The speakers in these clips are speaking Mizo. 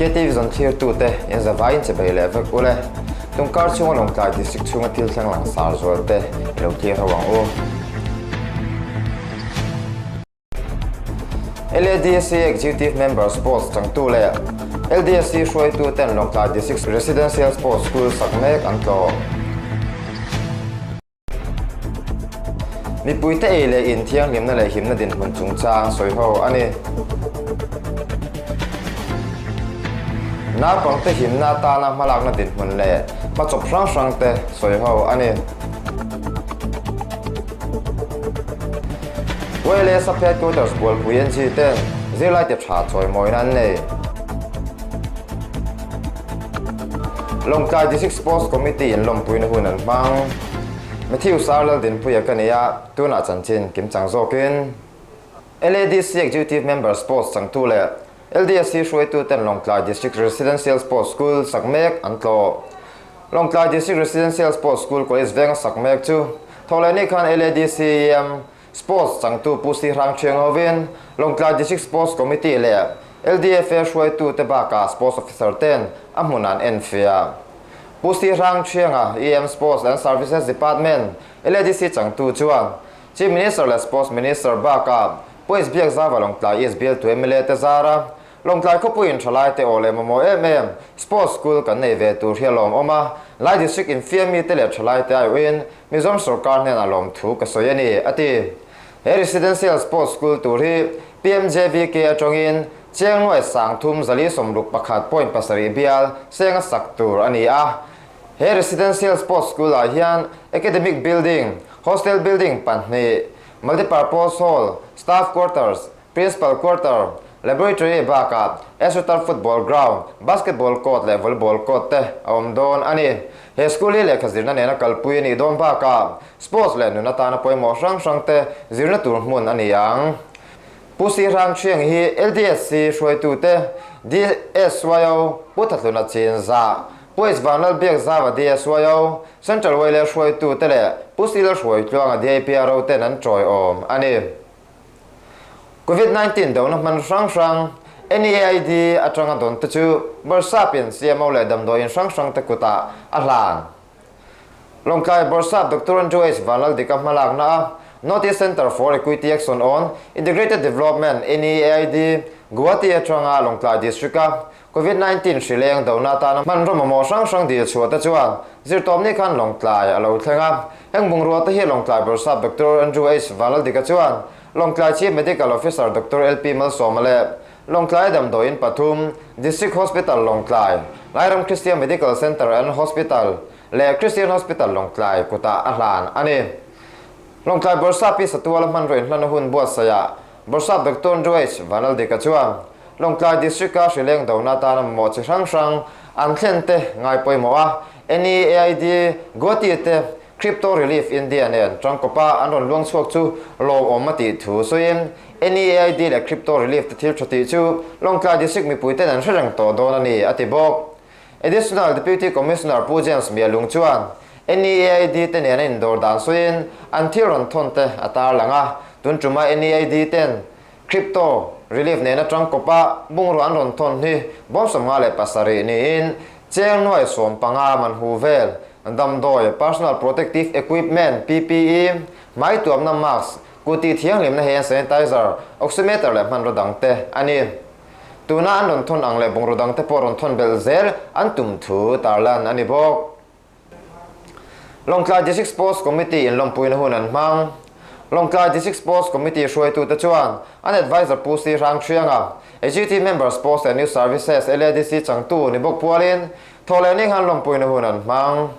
KTV zawn thlirtute in zavaiin che bei leh vek ule. Tungkar chhunga Lawngtlai District chhunga thil thleng langsar zualte i lo thlir ho ang u. LADC Executive Member Sports changtu leh LDSC hruaitu ten Lawngtlai District Residential Sports School sak mek an tlawh. Mipuite ei leh in thianghlimna leh himna dinhmun chungchang sawi ho a ni. Naupangte himna atana hmalakna dinhmun leh hmachawp hrang hrangte sawi ho a ni. YLA Sub Headquarters Bualpui NG ten zirlaite tha chawimawina an nei. Lawngtlai District Sports Committee in lawmpuina hun an hmang. Matthew Sar Laldinpuia ka ni a, tunah chanchin kim chang zawkin LADC Executive Member Sports changtu leh LDSC hruaituten Lawngtlai District Residential Sports School sak mek an tlawh. Lawngtlai District Residential Sports School College venga sak mek chu thawhlehni khan LADC EM Sports changtu Pu Si Hrang Thiang hovin Lawngtlai District Sports Committee leh LDFA hruaitute bakah Sports Officer ten a hmun an enfiah. Pu Si Hrang Thianga EM Sports and Services Department LADC changtu chuan Chief Minister leh Sports Minister bakah Pu S Biakzauva Lawngtlai East bialtu mla te zara Lawngtlai khawpuiin thalaite aw leh mamawh em em Sports School kan nei ve tur hi a lawmawm a, Lai District infiammi te leh thalaite aiawhin Mizoram sorkar hnenah lawmthu ka sawi a ni, a ti. He Residential Sports School tur hi PMJVK atangin Chiangnuai Sangthum Zali Sawmruk pakhat point pasarih bial senga sak tur a ni a. He Residential Sports School-ah hian Academic Building, Hostel Building pahnih, Multipurpose Hall, Staff Quarters, Principal Quarter, Laboratory bakah Astroturf Football Ground, Basketball Court leh Volleyball Court te a awm dawn a ni. He school hi lehkha zirna nena kalpui a nih dawn bakah Sports leh nun atana pawimawh hrang hrang te zirna tur hmun a ni ang. Pu Si Hrang Thiang hi LDSC hruaitute DSYO Pu Thathluna Chinzah, Pu H Vanlal Biakzauva DSYO, Central Waileh hruaitute leh Pu Si Lalhruaitluanga DIPRO ten an tawiawm a ni. Covid 19 dona hman hrang hrang NEID atanga dawn te chu Bawrhsapin CMO leh damdawiin hrang hrang te kutah a hlan. Lawngtlai Bawrhsap Doctor Andrew H Vanlaldika hmalakna a North East Centre for Equity Action on Integrated Development, NEAID, Guwahati atanga Lawngtlai District-a Covid 19 hri leng dona atana hmanraw mamawh hrang hrang dil chhuah te chuan zirtawpni khan Lawngtlai a lo thleng a. Heng bungrua te hi Lawngtlai Bawrhsap Doctor Andrew H Vanlaldika chuan Lawngtlai Chief Medical Officer Doctor LP Malsawma leh Lawngtlai damdawiin pathum, District Hospital Lawngtlai, Lairam Christian Medical Centre and Hospital leh Christian Hospital Lawngtlai kutah a hlan a ni. Lawngtlai Bawrhsap hi Satuala hmanraw inhlana hun buatsaihah Bawrhsap Doctor Andrew H Vanlaldika chuan Lawngtlai District-a hrileng dona atana mamawh chi hrang hrang an thlen te ngai pawimawh a, NEAID, Guwahati te Crypto Relief India nen tangkawpa an rawn luang chhuak chu lawmawm a tih thu sawiin NEAID leh Crypto Relief te thil tha tih chu Lawngtlai District mipuiten an hre reng tawh dawn a ni, a ti bawk. Additional Deputy Commissioner Pu James Mialung chuan NEAID te nen a indawr dan sawiin an thil rawn thawn te a tarlang a, tun tuma NEAID ten Crypto Relief nena tangkawpa bungrua an rawn thawn hi bawm 57 niin cheng nuai 15 man hu vel damdawi Personal Protective Equipment, PPE, hmai tuamna mask, kut tih thianghlimna hand sanitizer, oximeter leh hmanraw dangte a ni. Tuna an rawn thawn ang leh bungraw dangte pawh rawn thawn belh zel an tum thu tarlan a ni bawk. Lawngtlai District Sports Committee in lawmpuina hun an hmang. Lawngtlai District Sports Committee hruaitute chuan an advisor Pu Si Hrang Thianga, Executive Member Sports and Youth Services LADC changtu ni bawk pualin thaw leh ning han lawmpuina hun an hmang.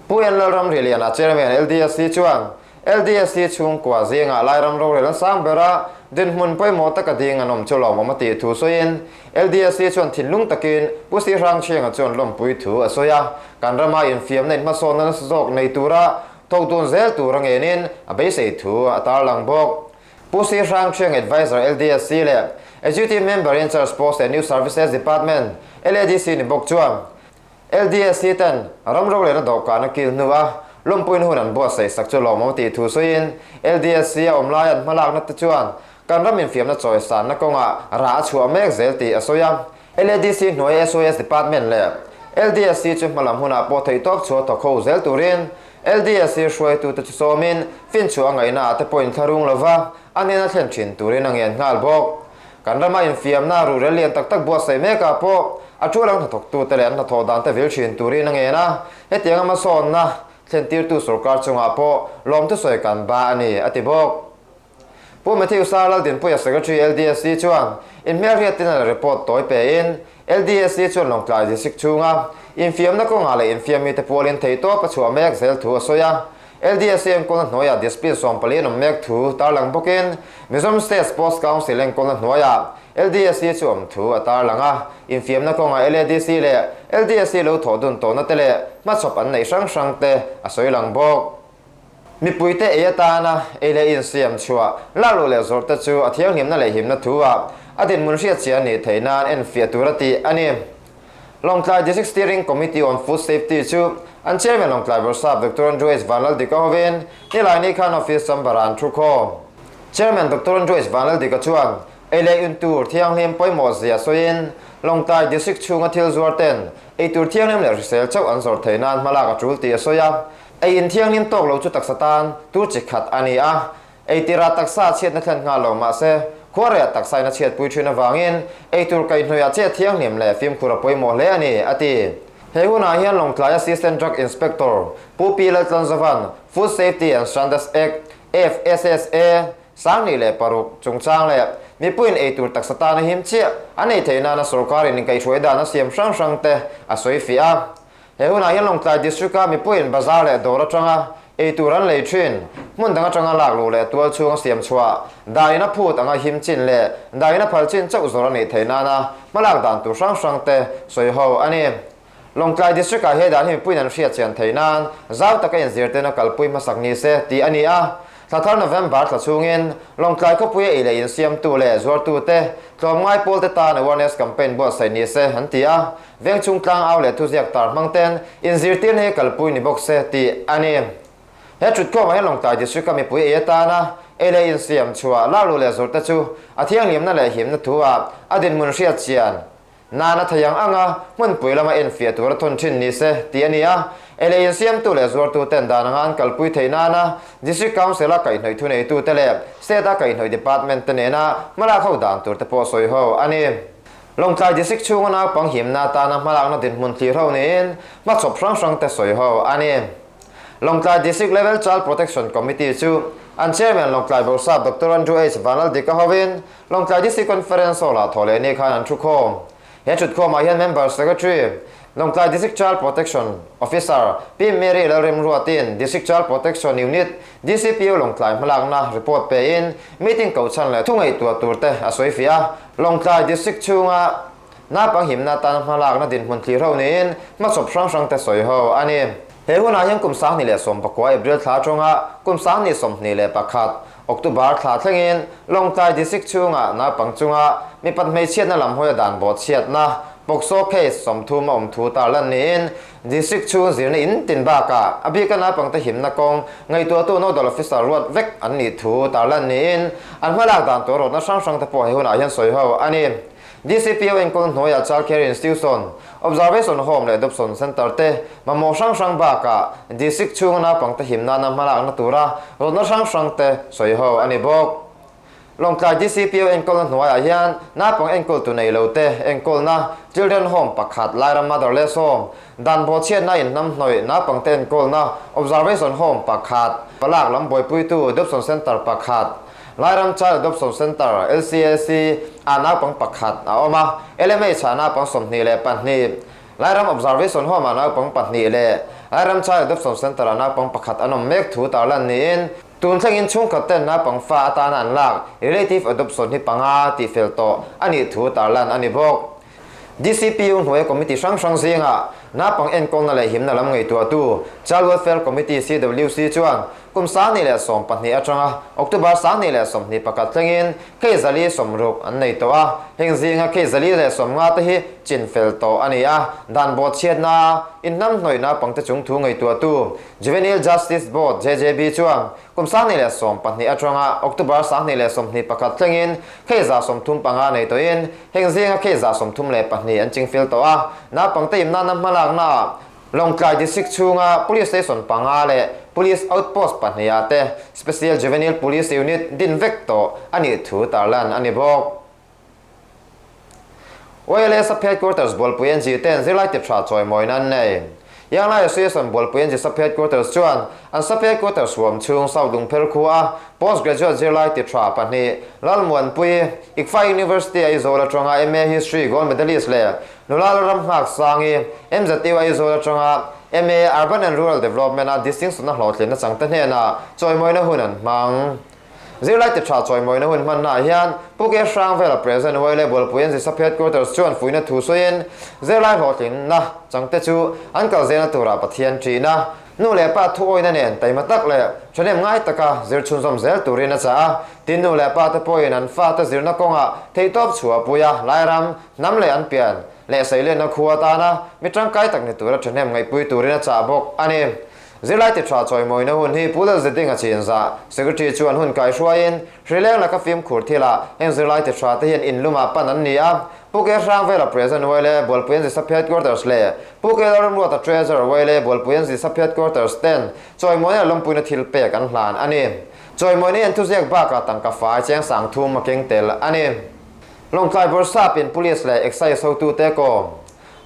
Pu En Lalram Riliana Chairman LDSC chuan LDSC chhungkua zingah Lairam rorel an sang ber a, dinhmun pawimawh taka ding an awm chu lawmawm a tih thu sawiin LDSC chuan thinlung takin Pu Si Hrang Thianga chuan lawmpui thu a sawi a, kan rama infiamna inhmasawnna nasa zawk nei tura thawk dun zel tur a ngenin a beisei thu a tarlang bawk. Pu Si Hrang Thiang Advisor LDSC leh Executive Member in Charge Post and New Services Department LADC ni bawk chuan LDSC ten ram rorelna dawhkan a kil hnu a lawmpuiin hun an buatsaih sak chu lawmawm tih thu sawiin LDSC a awm lai an hmalakna te chuan kan ram infiamna chawisanna kawngah rah a chhuah mek zel tih a sawi a. LADC hnuai SOS Department leh LDSC chu hmalam hunah pawh theihtawp chhuah thawk ho zel turin LDSC hruaitute chu sawmin finchhuah a ngaihna ah te pawh intlarung lova a hnena thlen thin turin a ngen nghal bawk. Kan rama infiamna ruhrel lian tak tak buatsaih mekah pawh a thu lang hnathawktute leh an hnathawh dan te vil thin turin a ngen a, hetianga hmasawnna thlentirtu sorkar chungah pawh lawmthusawi kan ba a ni, a ti bawk. Pu Matthew Sar Laldinpuia Secretary LDSC chuan inhmelhriat tin a la report tawi pein LDSC chuan Lawngtlai District chhunga infiamna kawngah leh infiammite pualin theihtawp a chhuah mek zel thu a sawi a. LDSC enkawlna hnuaiah discipline 14 an awm mek thu tarlang bawkin Mizoram State Sports Council enkawlna hnuaiah LDSC chu awm thu a tarlang a. Infiamna kawngah LADC leh LDSC lo thawh dun tawhna te leh hmachhawp an neih hrang hrang te a sawi lang bawk. Mipuite ei atana ei leh insiam chhuah lakluh leh zawrh te chu a thianghlimna leh himna thu ah a dinhmun hriatchhiah a nih theih nan enfiah tur a tih a ni. Lawngtlai District Steering Committee on Food Safety chu an Chairman Lawngtlai Bawrhsap Doctor Andrew H Vanlaldika hovin Nilaini khan office chamber ah an thu khawm. Chairman Doctor Andrew H Vanlaldika chuan ei leh in tur thianghlim pawimawh zia sawiin Lawngtlai District chhunga thil zuar ten ei tur thianghlim leh hrisel chauh an zawrh theih nan hmalak a tul tih a sawi a. Ei inthianghlim tawk lo chu taksa tan tur chi khat a ni a, ei tirah taksa a chhiatna thlen nghal lo mahse, khuarei taksa in a chhiatpui thin avangin ei tur kaihhnawih chet thianghlim leh fimkhur a pawimawh hle a ni, a ti. He hunah hian Lawngtlai Assistant Drug Inspector Pu Pi Laltlanzovan Food Safety and Standards Act, FSSA, 2006 chungchang leh mipuiin ei tur taksa tana him chiah an ei theih nana sorkarin inkaihhruai dan a siam hrang hrang te a sawi fiah a. He hunah hian Lawngtlai District-a mipuiin bazar leh dawr atanga ei tur an lei thin. Hmun dang atanga lak luh leh tual chhunga siam chhuah, dahin a phut anga him chin leh dahin a phal chin chauh zawr a nih theih nana hmalak dan tur hrang hrang te sawi ho a ni. Lawngtlai District-ah he dan hi mipuiin an hriat chian theih nan zau taka inzirten a kalpui hmasak ni se tih a ni a. Thla thar November thla chhungin Lawngtlai khawpuia ei leh insiamtu leh zuartute tlawmngai pawlte tan awareness campaign buatsaih ni se an ti a. Veng chung tlang au leh thuziak tar hmang ten inzirtirna hi kalpui ni bawk se tih a ni. He thutkhawmah hian Lawngtlai District-a mipui ei atana ei leh insiam chhuah lakluh leh zawrhte chu a thianghlimna leh himna thu-ah a dinhmun hriat chian nan a thei ang anga hmunpui lama enfiah tur a thawn thin ni se tih a ni a. Ei leh insiamtu leh zuartu ten dan anga an kalpui theih nana District Council-a kaihhnawih thuneitute leh State-a kaihhnawih Department te nena hmalak ho dan tur te pawh sawi ho a ni. Lawngtlai District chhunga naupang himna atana hmalakna dinhmun thlir ho niin hmachhawp hrang hrang te sawi ho a ni. Lawngtlai District Level Child Protection Committee chu an Chairman Lawngtlai Bawrhsap Doctor Andrew H Vanlaldika hovin Lawngtlai District Conference Hall-ah thawh leh ni khan an thu khawm. He thutkhawmah hian Member Secretary, Lawngtlai District Child Protection Officer Pi Mary Lalremruatin District Child Protection Unit, DCPU, Lawngtlai hmalakna report pein meeting kohchhan leh thu ngaihtuah tur te a sawi fiah a. Lawngtlai District chhunga naupang himna atan hmalakna dinhmun thlir ho niin hmachhawp hrang hrang te sawi ho a ni. He hunah hian kum 2019 April thla atanga kum 2021 October thla thlengin Lawngtlai District chhunga naupang chunga mipat hmeichhiatna lam hawia dan bawhchhiatna POCSO case 30 a awm thu tarlan niin District chhung zirna in tin bakah a bika naupangte himna kawng ngaihtuahtu Nodal Officer ruat vek an nih thu tarlan niin an hmalak dan tur rawtna hrang hrangte pawh he hunah hian sawi ho a ni. DCPO enkawl hnuaiah Child Care Institution, Observation Home leh Adoption Centre te mamawh hrang hrang bakah District chhunga naupangte him nana hmalakna tura rawtna hrang hrang te sawi ho a ni bawk. Lawngtlai DCPO enkawlna hnuaiah hian naupang enkawltu nei lo te enkawlna Children Home pakhat Lairam Motherless Home, dan bawhchhiatna inhnamhnawih naupangte enkawlna Observation Home pakhat, palak lam buaipuitu Adoption Centre pakhat, Lairam Child Adoption Centre, LCAC, ah naupang pakhat a awm a, LMH ah naupang 22, Lairam Observation Home ah naupang pahnih leh Lairam Child Adoption Centre ah naupang pakhat an awm mek thu tarlan niin, Tun thlengin chhungkhat ten naupang fa atana an lak relative adoption hi panga tih fel tawh a nih thu tarlan a ni bawk. DCPU hnuaia committee hrang hrang zingah Naupang enkawlna leh himna lam ngaihtuahtu Child Welfare Committee, CWC, chuan kum 2012 atanga October 2021 thlengin case 460 an nei tawh a, heng zinga case 450 te hi chinfel tawh a ni a, dan bawhchhiatna inhnamhnawih naupangte chungthu ngaihtuahtu Juvenile Justice Board, JJB, chuan Kum 2012 atanga October 2021 thlengin case 35 nei tawhin heng zinga case 32 an chingfel tawh a. Naupangte imnana hmalaknaah Lawngtlai District chhunga Police Station panga leh Police Outpost pahniha te Special Juvenile Police Unit din vek tawh a nih thu tarlan a ni bawk. YLA Sub Headquarters Bualpui NG ten zirlai ti tha chawimawina an nei. Yanglai Association Bualpui NG Sub Headquarters chuan an Sub Headquarters huam chhung South Lungpher khua Postgraduate zirlai ti tha pahnih Lalmuanpui, ICFA University Aizawl atanga MA History Gold Medalist leh Nula Lalram Nghaksangi, MZU Aizawl atanga MA Urban and Rural Development a distinction a hlawhtlinna changte hnenah chawimawina hun an hmang. Zirlai ti tha chawimawina hun hmannaah hian Pu Ke Hrang vela Present Uai leh Bualpui an Zisap Headquarters chuan fuihna thu sawiin zirlai hlawhtlinna changte chu an kal zelna turah Pathian ṭihna, nu leh pa thuawina nen taima tak leh ṭhahnem ngai taka zir chhunzawm zel turin a chah a. Tin, nu leh pa te pawhin an fate zirna kawngah theihtawp chhuahpui a, Lairam, hnam leh an pian leh seilenna khua atana mi ṭangkai tak ni tura ṭhahnem ngaihpui turin a chah bawk a ni. Zirlai ti tha chawimawina hun hi Pu Lalzedinga chinzah Secretary chuan hun kaihruaiin Hrileng laka fimkhur thilah heng zirlai ti tha te hian in lumah pan an ni a, Pu Ke Hrangvela Present Uaile Bualpui an Zisap Headquarters leh Pu Ke Lalramruata Treasurer Uaile Bualpui an Zisap Headquarters ten chawimawina lawmpuina thil pek an hlan a ni. Chawimawina hi an thuziak bakah tangka fai cheng 3000 a keng tel a ni. Lawngtlai Bawrhsapin Police leh Excise hotute kawm.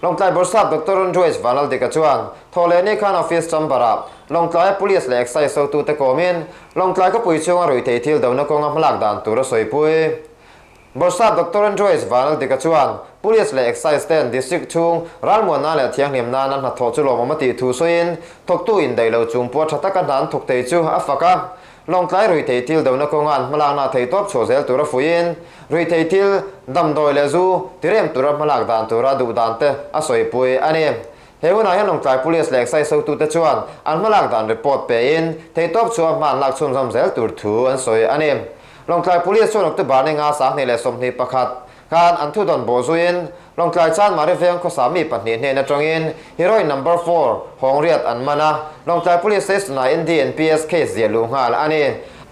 Lawngtlai Bawrhsap Doctor Andrews Vanlaldika chuan Thawhlehni khan office chamber-ah Lawngtlaia Police leh Excise hotute kawmin Lawngtlai khawpui chhunga ruihtheih thil dona kawnga hmalak dan tur a sawipui. Bawrhsap Doctor Andrews Vanlaldika chuan Police leh Excise ten District chhung ralmuanna leh thianghlim nana hnathawh chu lawmawm a tih thu sawiin thawktu indaih lo chung pawh tha taka hna an thawk thei chu a fak a. Lawngtlai ruihtheih thil dona kawnga an hmalakna a theitawp chhuah zel tura fuiin, ruihtheih thil, damdawi leh zu tirem tura hmalak dan tura duh dan te a sawipui a ni. He hunah hian Lawngtlai Police leh Excise hotute chuan an hmalak dan report pein, theitawp chhuah hma an lak chhunzawm zel tur thu an sawi a ni. Lawngtlai Police chuan October ni nga 2021 khan an thudawn bawh zuiin, Lawngtlai Chanmari veng khawsa mi pahnih hnen atangin Heroin number four Hawngriat an man a, Lawngtlai Police Station-ah NDNPS case ziah luh nghal a ni.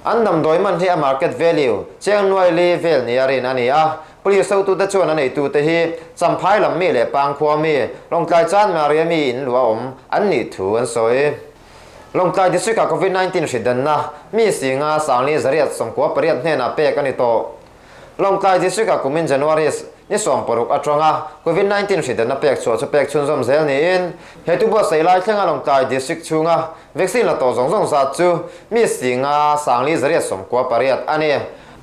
An damdawi man hi a market value cheng nuai li vel nia rin a ni a, Police hotute chuan a neitute hi Champhai lam mi leh Pangkhua mi, Lawngtlai Chanmari-a mi in luah awm an nih thu an sawi. Lawngtlai District-ah Covid 19 hridanna mi singa 4898 hnenah pek a ni tawh. Lawngtlai District-ah kumin January ni 16 atanga Covid 19 hridanna pek chhuah chu pek chhunzawm zel niin he tu buatsaih lai thlenga Lawngtlai District chhunga vaccine la tawh zawng zawng zat chu mi singa 5498 a ni.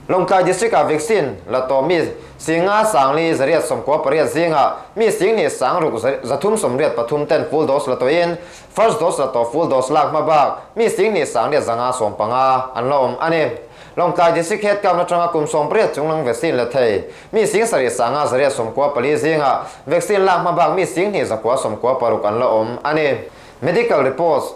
Lawngtlai District-ah vaccine la tawh mi singa 5498 zingah mi sing 6383 ten full dose la tawhin first dose la tawh full dose lak hma bak mi sing 9,515 an la awm a ni. Lawngtlai District Head Count atanga kum 80 chunglang vaccine la thei mi 7 594 zingah vaccine lak hma bak mi 2996 an la awm a ni. Medical reports,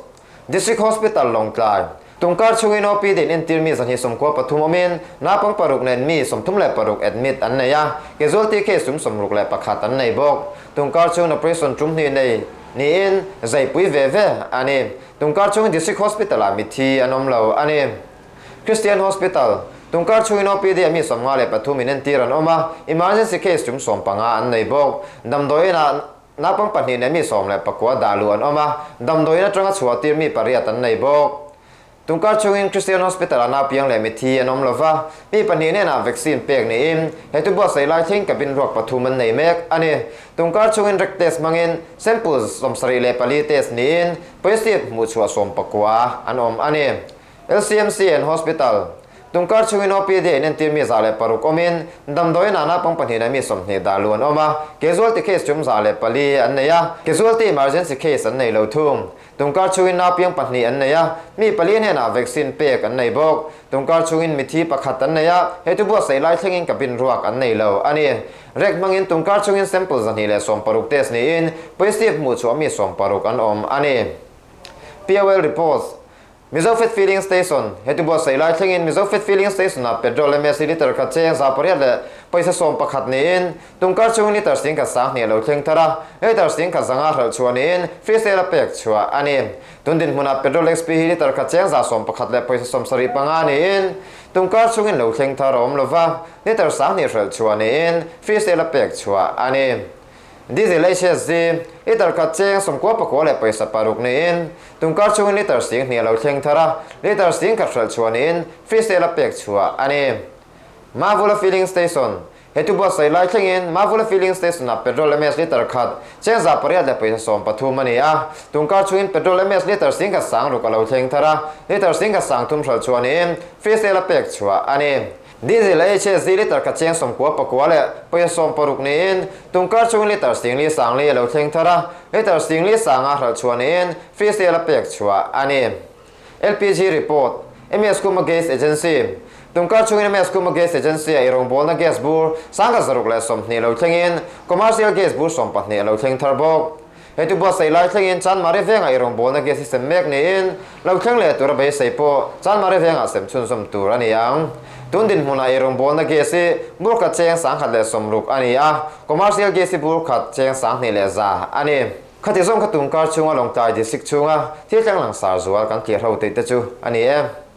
District Hospital Lawngtlai, Tungkar chhungin OPD in entir mi 293 awmin naupang paruk nen mi 36 admit an nei a, casualty case tum 61 an nei bawk. Tungkar chhungin operation tum hnih nei niin zaipui ve ve a ni. Tungkar chhungin District Hospital-ah mithi an awm lo a ni. Christian Hospital, Tungkar chhungin OPD ah mi 53 in entir an awm a, emergency case tum 15 an nei bawk. Damdawiin ah naupang pahnih leh mi 19 dah luh an awm a, damdawiin atanga chhuah tir mi pariat an nei bawk. Tungkar chhungin Christian Hospital ah naupiang leh mithi an awm lova, mi pahnih hnenah vaccine pek niin he tu buatsaih lai thleng cabin ruak pathum an nei mek a ni. Tungkar chhungin rek test hmangin sample 74 test niin positive hmuhchhuah 19 an awm a ni. LCMC and Hospital, Tunkar chhungin OPD a inentir mi 106 awmin, damdawiin ah naupang pahnih leh mi 20 dah luh an awm a, casualty case tum 104 an nei a, casualty emergency case an nei lo thung. Tunkar chhungin naupiang pahnih an nei a, mi pali hnenah vaccine pek an nei bawk. Tunkar chhungin mithi pakhat an nei a, he thu buatsaih lai thlengin cabin ruak an nei lo a ni. Rek hmangin tunkar chhungin sample 260 test niin positive hmuh chhuah mi 60 an awm a ni. POL reports. Mizofed Filling Station, Heti buatsaih lai thlengin Mizofed Filling Station-ah petrol MSC litre khat cheng 800 leh pawisa 11 niin tunkar chhungin litre 10,000 20 a lo thleng thar a, litre 10,500 hralh chhuah niin free sale a pek chhuah a ni. Tun dinhmunah petrol XP hi litre khat cheng 111 leh pawisa 75 niin tunkar chhungin lo thleng thar a awm lova, litre 20 hralh chhuah niin free sale a pek chhuah a ni. Diesel HSG, litre khat cheng 99 leh pawisa 6 niin tunkar chhungin litre 20 a lo thleng thar a, litre 10,000 hralh chhuah niin free sale a pek chhuah a ni. Mavula Filling Station, He thu buatsaih lai thlengin Mavula Filling Station-ah petrol MS litre khat cheng 800 leh pawisa 13 a ni a, tunkar chhungin petrol MS litre 10,060 a lo thleng thar a, litre 10,030 hralh chhuah niin free sale a pek chhuah a ni. Diesel HSD litre khat cheng 99 leh pawisa 60 niin tunkar chhungin litre 4,040 a lo thleng thar a, litre 4,050 hralh chhuah niin free sale a pek chhuah a ni. LPG report, MS Kuma Gas Agency, Tunkar chhungin MS Kuma Gas Agency a irawngbawlna gas bur 1620 lo thlengin commercial gas bur 12 a lo thleng thar bawk. He tu buatsaih lai thlengin Chanmari vengah irawngbawlna gas hi sem mek niin lo thleng leh tura beisei pawh Chanmari vengah sem chhunzawm tur a ni ang. Tun dinhmunah irawngbawlna gas hi bur khat cheng 160 a ni a, commercial gas hi bur khat cheng 2100 a ni. Khati zawng kha tunkar chhunga Lawngtlai District chhunga thil thleng langsar zual kan tlir ho tih te chu a ni e.